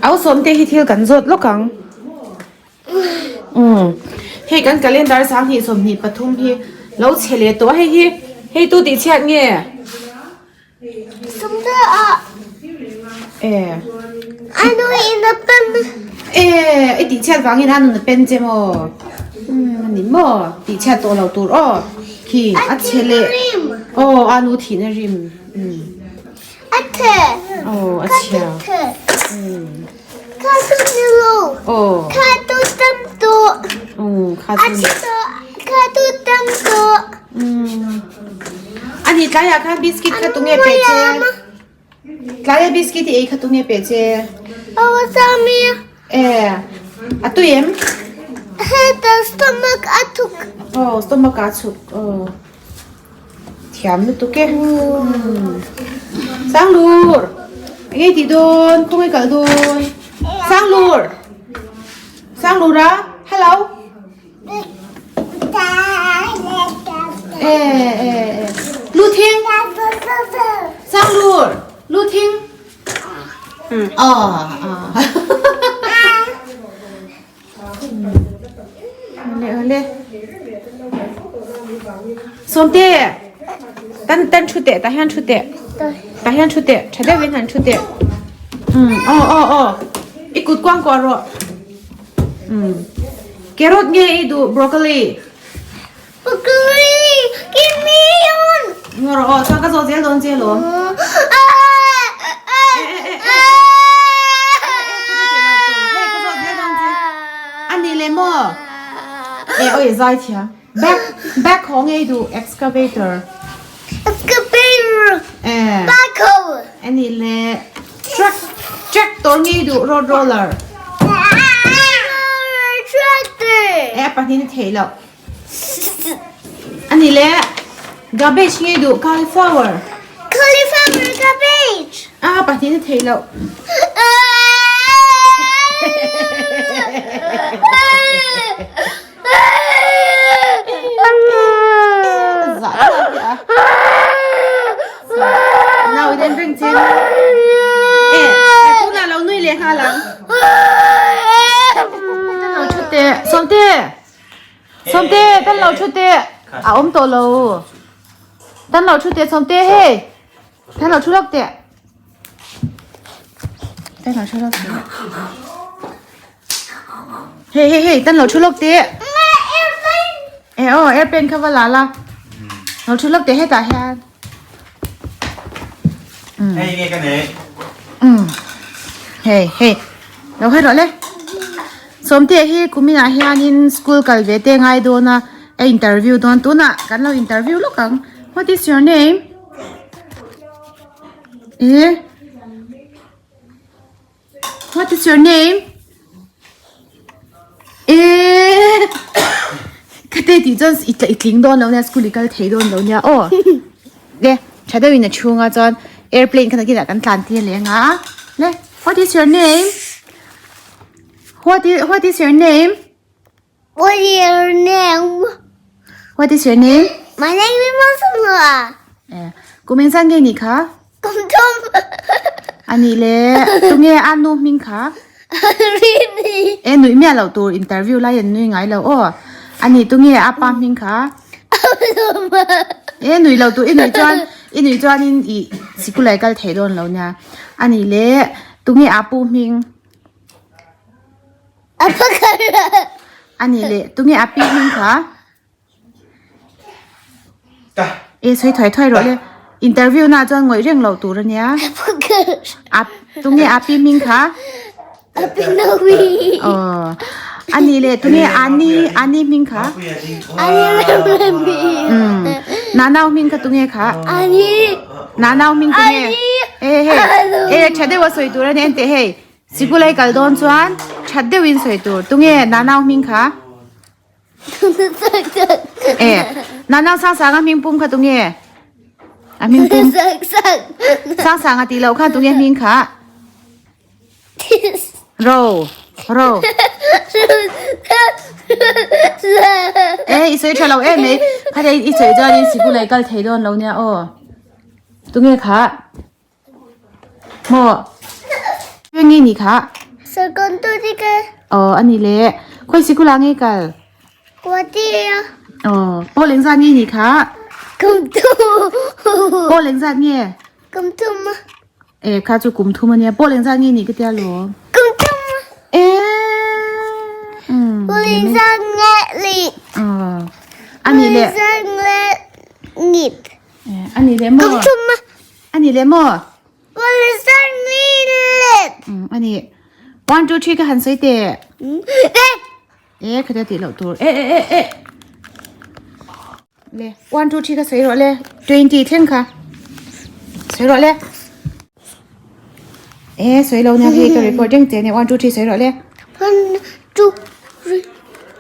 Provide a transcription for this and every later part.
Au sawmte hi thil kan zawt lawk ang. Umm hei kan calendar 2023 hi lo chhe leh tawh a hei hi hei tu tih chhiat nge? Sawmte a. E. A nu in a pen. E i tih chhiat vangin a nun a pen che maw? Umm a ni maw? Tih chhiat tawh lo tur aw khi a chhe leh. Aw a nu thihna rim. Umm. A the. Aw a chhia. Umm. Kha chu ni lo. Aw. Kha tu tam tawh. Umm kha chu. A chhe tawh. Kha tu tam tawh. Umm. Ani tlaiah khan biscuit kha tunge pe che? Tlaia biscuit i ei kha tunge pe che? Aw Sami. E a tui em? Heta stomach a thuk. Aw stomach a chhuk. Aw. Thiam lutuk e. Sanglur! Eng nge tih dawn? Khawnge kal dawn? Sanglur! Sanglur a? Hello! E e e. Lu thing! Sanglur! Lu thing! Ah ah. Awle awle. Sawmte tan tan thu teh tah hian thu teh tah hian thu teh tha deuhin han thu teh umm aw aw aw i kut kuang kuah rawh umm carrot nge i duh broccoli Broccoli give me one ngaw rawh aw chuan ka zawh zel dawn che alawm. Ani le maw e oi zai thiam back back ho ngei duh excavator excavator e backhoe ani le truck tractor ngei duh road roller tractor e pahnih ni thei lo Ani le garbage nge duh cauliflower. Cauliflower garbage. A pahnih na thei lo. Nau in ring chen. E, tuna lo nui leh nghal ang. Lo thu teh. Sawmte. Sawmte tan lo thu teh a awm tawh lo tan lo thu teh Sawmte hei tan lo thu lawk teh tan lo thu lawk teh hei hei hei tan lo thu lawk teh e aw airplane kha va la la lo thu lawk teh hetah hian Hei nge ka nei. Hei hei lo hawi rawh le. Sawmte hi kuminah hianin school kal ve te ngai dawn a a interview dawn tunah kan lo interview lawk ang what is your name eh what is your name eh ka te tih chuan i i tling dawn lo nia school i kal thei dawn lo nia aw le tha deuhin a chhunga chuan airplane kha nakinah kan tlan tir leh ang a le what is your name What is what is your name? What is your name? What is your name? My name is Masamua. Eh, kum eng zan nge ni kha? Kum thum. Ani le tunge a nu hming kha? Rini. Eh nui miah loh tur interview lai an nui ngai lo aw. Ani tunge a pa hming kha? Eh nui lo tur i nui chuan i nui chuanin i sikul ah i kal thei dawn lo nia. Ani le tunge a pu hming? Ani le tunge a pi hming kha e sawi thuai thuai rawh le interview na chuan ngawih reng loh tur ania a tunge a pi hming kha aw ani le tunge ani ani hming kha umm nanau hming kha tunge kha nanau hming tunge e hei e tha deuh a sawi tur ania enteh hei. Sikul kal dawn chuan that deuhin sawi tur. Tunge Nanau hming kha? E, Nanau Sangsanga hming pum kha tunge? A hming pum? Sangsanga tih loh khan tunge hming kha? Ro, ro. E, i sawi tha lo em mai. Khatia i sawi chuanin sikul kal thei dawn lo nia aw. Tunge kha? Maw? Nge ni kha? Serkawn tu te ka. Aw a ni le. Khawi sikul ah nge kal? Guwahati a. Aw pawl engzat nge ni kha? Kum thum. Pawl engzat nge? Kum thum. E kha chu kum thum ania. Pawl engzat nge ni ka tia lo? Kum thum. E um. Pawl engzat nge li? Aw a ni le. Pawl engzat nge nit? A ni le maw? Kum thum. A ni le maw? A ni. One, two, three ka han sawi teh. E khatia tih loh tur. E e e e. Le one, two, three ka sawi rawh le. 20 thleng kha. Sawi rawh le. E sawi lo nia hei ka record reng che nia. One, two, three sawi rawh le. One, two, three,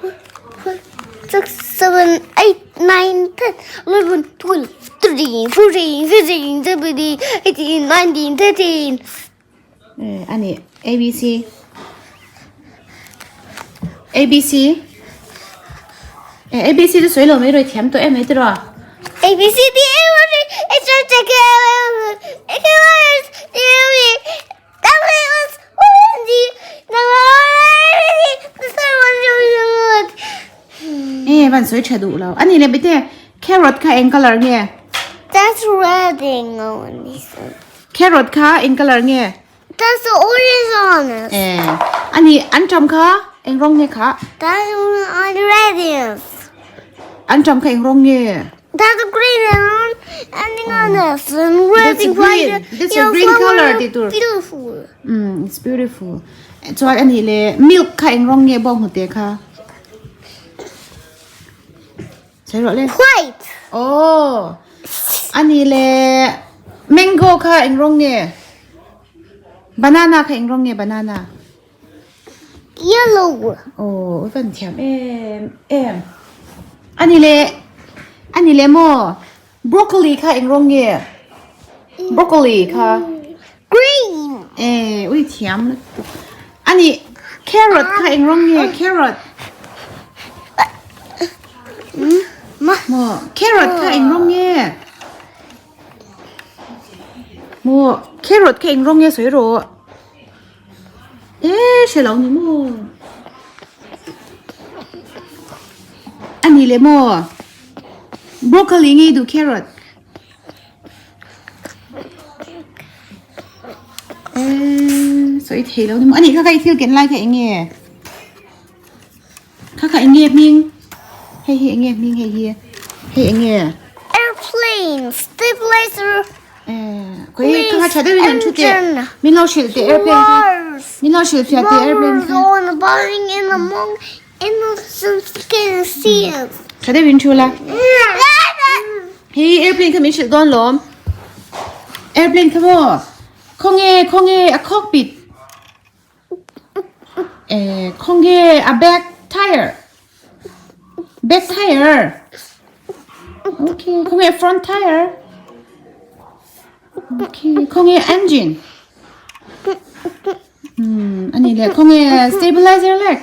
four, five, six, seven, eight, nine, ten, 11, 12, 13, 14, 15, 17, 18, 19, 13. Eh, ani A B C A B C Eh, A B C chu sawi lo mai rawih thiam tawh em mai tiraw? A B C D E F G H I J K L M N P Q R S T U V E van sawi tha duh lo. Ani le bete carrot kha eng color nge? That's red on this. Carrot kha eng color nge? That's orange on it. E ani antam kha eng rawng nge kha? That's on red is. Antam kha eng rawng nge? That's green and ending on this and red That's and green. white. That's a green color tih tur. Beautiful. Um, it's beautiful. Chuan ani le milk kha eng rawng nge bawng hnute kha? Sawi rawh le. White. Oh. Ani le mango kha eng rawng nge? Banana kha eng rawng nge banana? Yellow. Aw, i van thiam em em. Ani le ani le maw broccoli kha eng rawng nge? Broccoli kha. Green. E ui thiam lutuk. Ani carrot kha eng rawng nge? Carrot. Maw carrot kha eng rawng nge? Maw carrot kha eng rawng nge sawi rawh. E hre lo ni maw? A ni le maw? Broccoli nge i duh carrot? E sawi thei lo ni maw? A nih kha kha i thil ken lai kha eng nge? Kha kha eng nge hming? Hei hi eng nge hming hei hi? Hei eng nge? Airplane stabilizer. Eh, koi kha kha tha deuhin an thu teh. Min lo hrilh teh airplane kha. Min lo hrilh fiah teh airplane kha. Tha deuhin thu la. Hei airplane kha min hrilh dawn lawm. Airplane kha maw? Khawnge khawnge a cockpit. Eh, khawnge a back tire. Back tire. Okay, khawnge front tire. Okay, khawnge engine. Hmm, ani le khawnge stabilizer leg.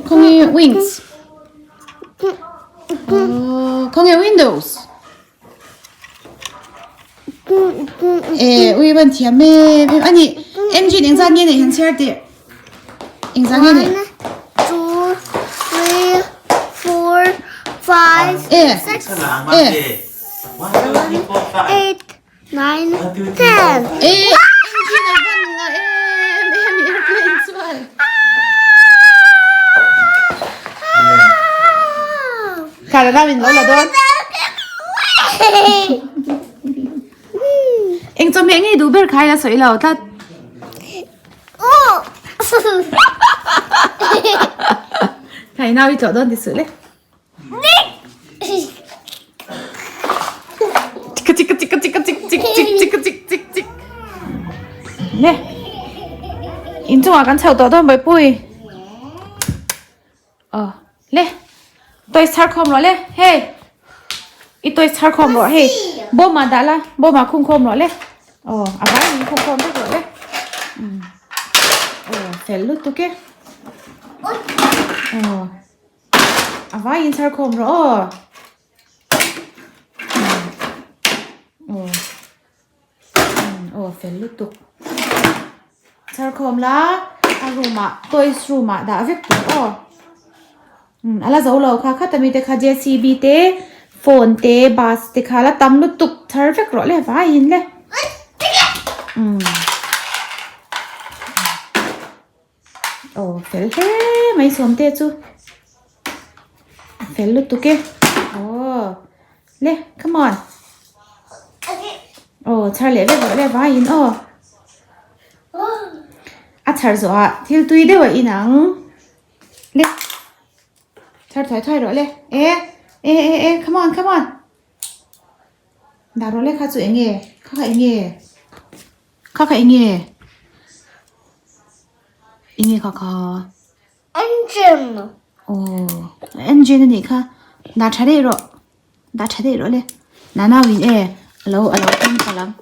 Khawnge wings. Oh, khawnge windows. Eh, ui van thiam em em. Ani, engine engzat nge nei han chhiar teh? Engzat nge nei? 1, 2, 3, 4, 5, Eh. 6, Eh. 7, 8, 9, 10. Eh, engine a van nga em em airplane chuan. Kha la dam in lo la dawn. Eng chawhmeh ngei duh ber kha ila sawi lo tlat. Kha i nau i tlawh dawn ti suh le. Chika chika chika chika chik chik chik chika chik chik chik. Le. Inchungah kan chho tawh dawn Bawihpui. Aw le toys chhar khawm rawh le hei i toys chhar khawm rawh hei bawm ah dah la bawm ah khung khawm rawh le aw a vai in khung khawm vek rawh le umm aw fel lutuk e aw a vai in chhar khawm rawh aw aw aw fel lutuk. Chhar khawm la a room ah toys room ah dah vek tur aw. Umm a la zo lo kha khat ami te kha JCB te phone te bus te kha la tam lutuk chhar vek rawh le vaiin le. Umm aw fel hle mai sawmte chu a fel lutuk e aw le come on aw chhar leh vek rawh le vaiin aw. A chhar zawhah thil tui deuh a inang. Le Thar thuai thuai rawh le e e e e come on come on dah rawh le kha chu eng nge kha kha eng nge kha kha eng nge eng nge kha kha Engine aw engine a nih kha dah tha daih rawh dah tha daih rawh le nanau in e alo alo thleng palh ang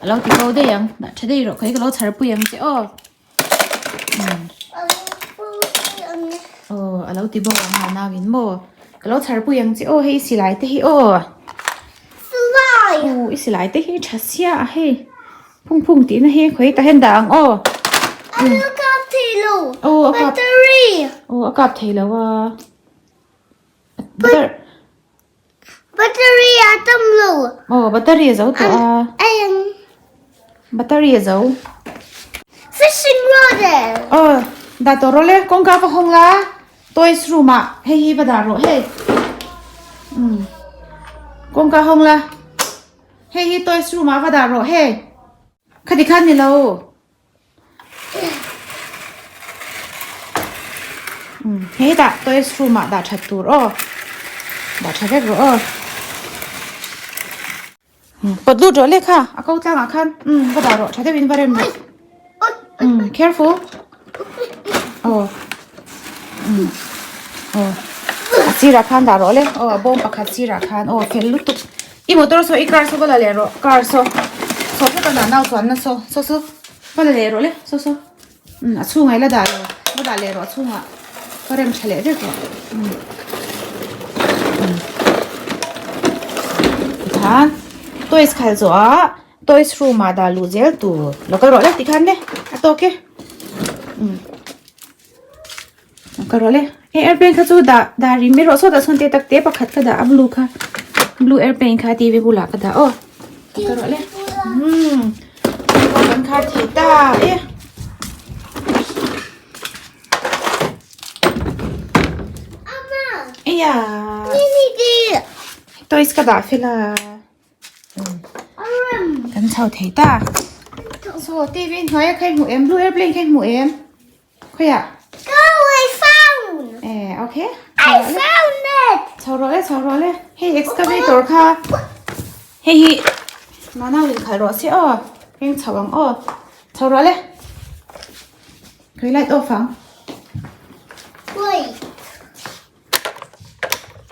alo ti bo daih ang dah tha daih rawh khawi ka lo chhar pui ang che aw. Aw a lo ti bawk ang a nauin maw ka lo chhar pui ang che aw hei silai te hi aw aw i silai te hi tha sia a hei phung phung tih na hi khawi tah hian dah ang aw aw a kap aw a kap thei lo a Battery a tam lo. Aw battery a zo tawh a. Battery a zo. Fishing rod e. Aw dah tawh rawh le kawngka va hawng la toys room ah hei hi va dah rawh hei. Umm kawngka hawng la hei hi toys room ah va dah rawh hei. Khati khan ni lo. Hetah toys room ah dah that tur aw dah tha vek rawh aw pawt lut rawh le kha a ko tlang ah khan umm va dah rawh tha deuhin va rem rawh umm careful aw umm aw a sirah khan dah rawh le aw a bawm pakhat sirah khan aw fel lutuk. I motor saw i car saw va la leh rawh car saw saw hlek a nau chuan na saw saw saw va la leh rawh le saw saw umm a chhungah i la dah lo va dah leh rawh a chhungah va rem tha leh vek rawh umm umm tikhan toys khalh zawh ah toys room ah dah luh zel tur lo kal rawh le tikhan le a tawk e umm. Ka rawh le hei airplane kha chu dah dah rim mai rawh sawtah sawn te tak te pakhat ka dah a blue kha blue airplane kha t v bulah ka dah aw ka rawh le umm kan khar thei ta e eia toys ka dah fel a. Kan chho thei ta saw t v hnuaia kha i hmu em blue airplane kha i hmu em Khawiah? Go, I found! Eh, okay. I found it! Chho rawh le, chho rawh le. Hei excavator kha. Hei hi nana in khalh rawh se aw. Heng chho ang aw. Chho rawh le. Khawi light off ang. Wait.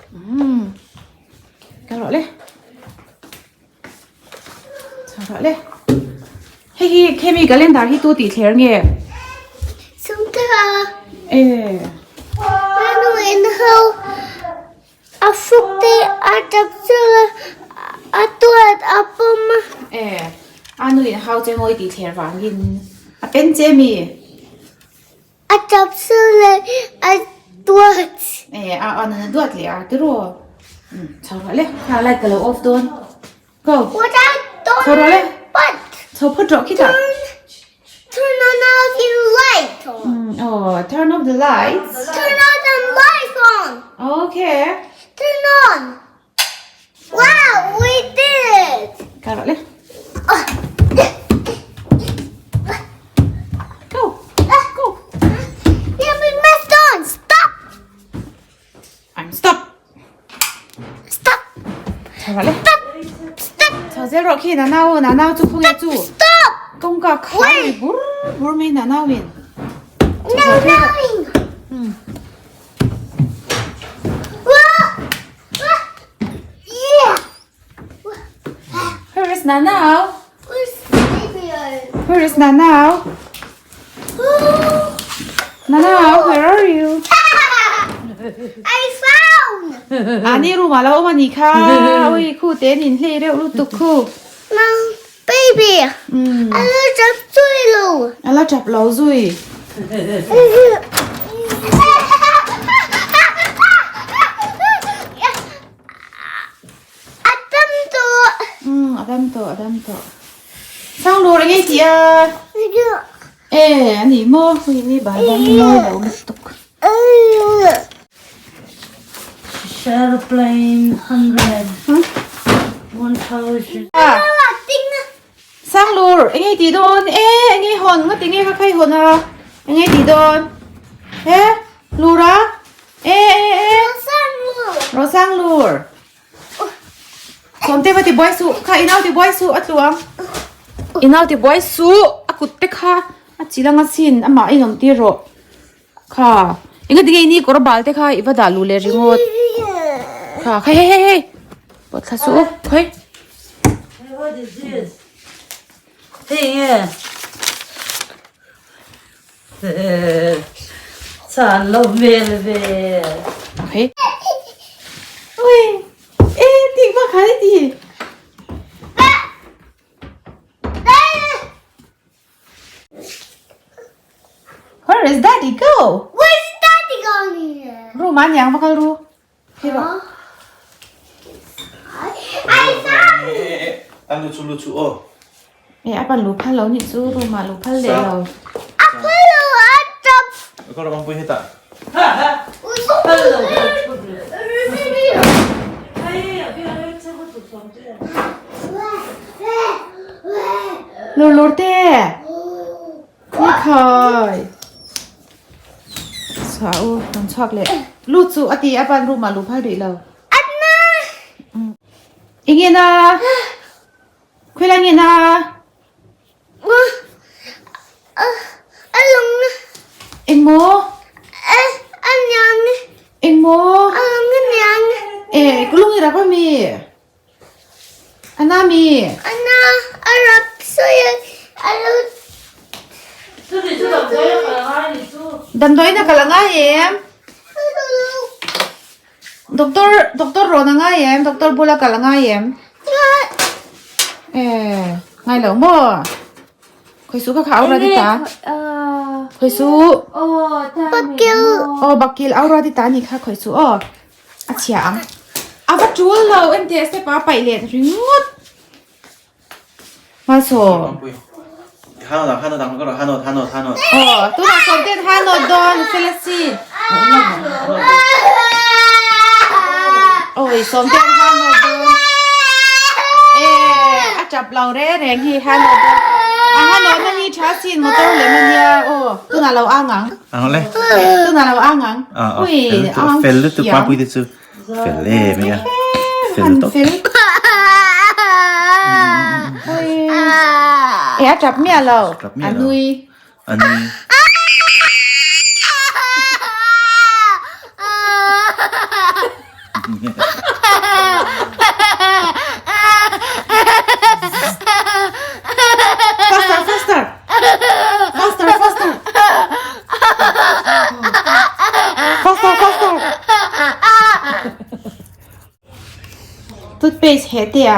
Hmm. Ka rawh le. Chho rawh le. Hei hi khemi calendar hi tu tih thler nge? Sumta. E. Anu in ho a fuk te a tap chula a tuat a pum. E. Anu in hau che mawi tih thler vangin a pen che mi? A tap chula a tuat. E a a nana duat leh a tiraw. Chho rawh le. Kha light ka lo off dawn. Go. What I don't Chho rawh le. But Chho phawt rawh khitah. Turn turn on off the light on. Oh, turn off the lights. Turn on the lights on. Okay. Turn on. Wow, we did it. Ka rawh le. Go. Go. Yeah, we messed on. Stop. I'm stop. Stop. Chho rawh le. Stop. Stop. Chho zel rawh khi nanau nanau chu khawnge chu. Stop. Kawngka khar ri bur bur mai nanau in. Nanau in. Where is Nanau? Where's baby? Where is Nanau? Nanau, where are you? I found! Ani room ah lo awm a ni kha. Ui, khu te nin hlei reuh lutuk khu. Mom, baby! Baby, a la tap zui lo. A la tap lo zui. A dam tawh. Umm a dam tawh a dam tawh. Sanglur eng ei tih a? E a ni maw hei ni bal dang mawi lo lutuk. Airplane 100, 1000. Sanglur eng ei tih dawn e eng ei hawn ngawt eng ei kha khai hawn a eng ei tih dawn he lura e e e Rosanglur. Sawmte va ti buai suh, kha i nau ti buai suh a tluang. I nau ti buai suh, a kut te kha a chi lang asin, amah a inawm tir rawh. Kha, enga tinge i ni kawr bal te kha i va dah luh leh ringawt. Kha, kha hei hei hei, pawt thla suh u, khawi. Hey, what is this? Hey, yeah. Chan lo hmel ve. Hey. Ui. E tik ba khai ti. Where is daddy go? Where's daddy going? Ru ma nyang bakal ru. Hey ba. I saw. An lu chu lu chu aw. E a pan lu phal lo ni chu room ah lu phal leh lo. A phal lo a tap. Ka rawng pui heta. Phal lo. Lur lur te. Ni khai. Chhuah u kan chhuak leh. Lu chu a ti a pan room ah lu phal rih lo. Anna. Engin a. Khawilai nge na? A lung. Engmaw? A niang. Engmaw? A lung a niang. E, ka lung i rap a mi? A na mi? A na, a rap sawi a lo. Damdawiin a kal a ngai em? Doctor doctor rawn a ngai em doctor bula kal a ngai em e ngai lo maw khawi su kha kha aura ti ta khawi su Bakil aw bakil aura ti ta ni kha khawi su aw a chhia ang a va tul lo enteh step ah a paih leh ringawt. Hmasaw. Aw, tunah sawmten hanawt dawn fel asin. Awi, sawmten hanawt dawn. Eh, a tap lo re reng hi hanawt dawn. A hanawt na hi tha sin motor lem ania. Aw, tunah lo ang ang. Ang le. Tunah lo ang ang. Ui, ang Fel lutuk pa pui te chu. Fel e mai a. Fel tawp. Fel. E a tap miah lo. Tap miah lo. A nui. A nui. Faster, faster. Faster, faster. Faster, faster. Toothpaste heh te a.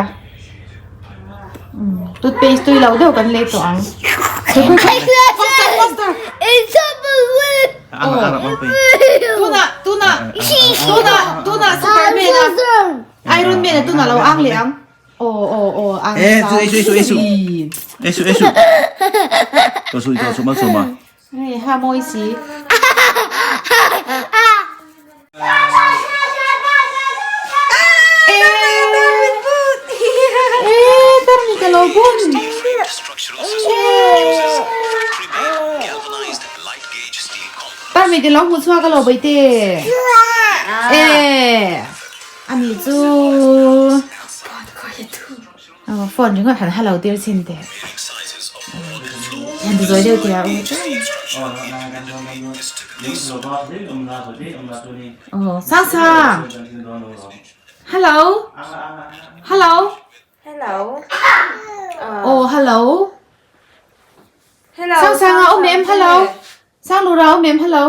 Toothpaste tui lo deuh kan lei tawh ang. Faster, faster. Tuna, tuna, tuna, tuna Superman a. Iron Man a tuna lo ang leh ang. Aw aw aw ang Eh, su esu esu esu. Esu esu. To su to su ma su ma. Hei ha mawi si. Eh, tar mi ka lo bun. Tar mi te lo hmu chhuak a lo bai te. Eh. Ani chu aw phone ringawt han halo tir chhin teh han ti zawi deuh teh a aw sang sang hello hello aw hello sang sang a awm em hello sang lura awm em hello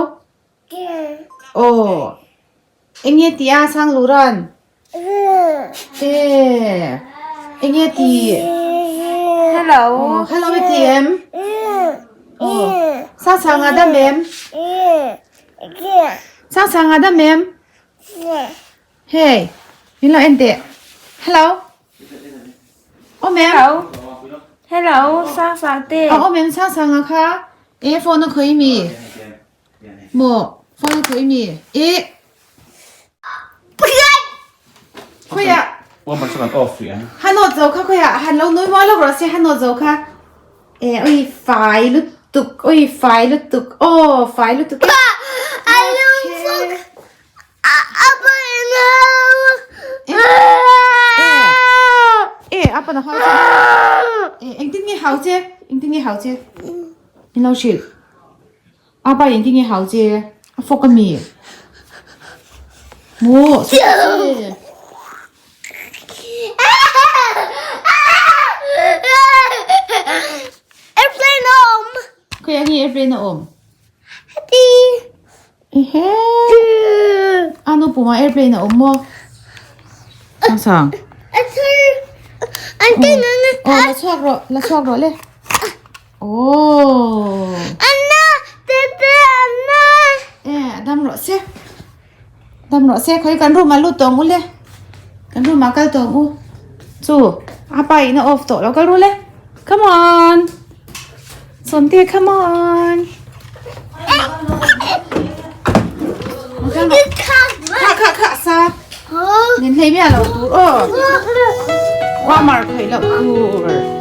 Aw, eng nge tih a Sangluran? E, eng nge tih? Hello. Hello i ti em? Sangsanga dam em? Sangsanga dam em? Hey, min lo en teh. Hello. Awm em? Hello. Hello, Sangsang te. Awm em Sangsanga kha? E phone a khawi mi? Maw phone a khawi mi? E. Khawiah? Han awt zo kha khawiah han lo nui mual lawk rawh se han awt zo kha. E oi fai lutuk oi fai lutuk aw fai lutuk e. E apa na hau che. E engtin nge hau che? Engtin nge hau che? In lo hrilh. Apa engtin nge hau che? A fawk a mi? Maw? Airplane a awm. Khawi ah nge airplane a awm? Heti. Ehe. A nu pumah airplane a awm maw? Sang sang. A thar. An keng ang. Aw la chhuak rawh, la chhuak rawh le. Aw. Anna, tete Anna. E, dam rawh se. Dam rawh se, khawi kan room ah lut tawh ang u le. Kan room ah kal tawh ang u. Chu, a pa in a off tawh lo kal ru le. Come on. Sawmte, come on. Kha kha kha sa. Min hlei miah lo tur aw. Warmer khawih loh tur.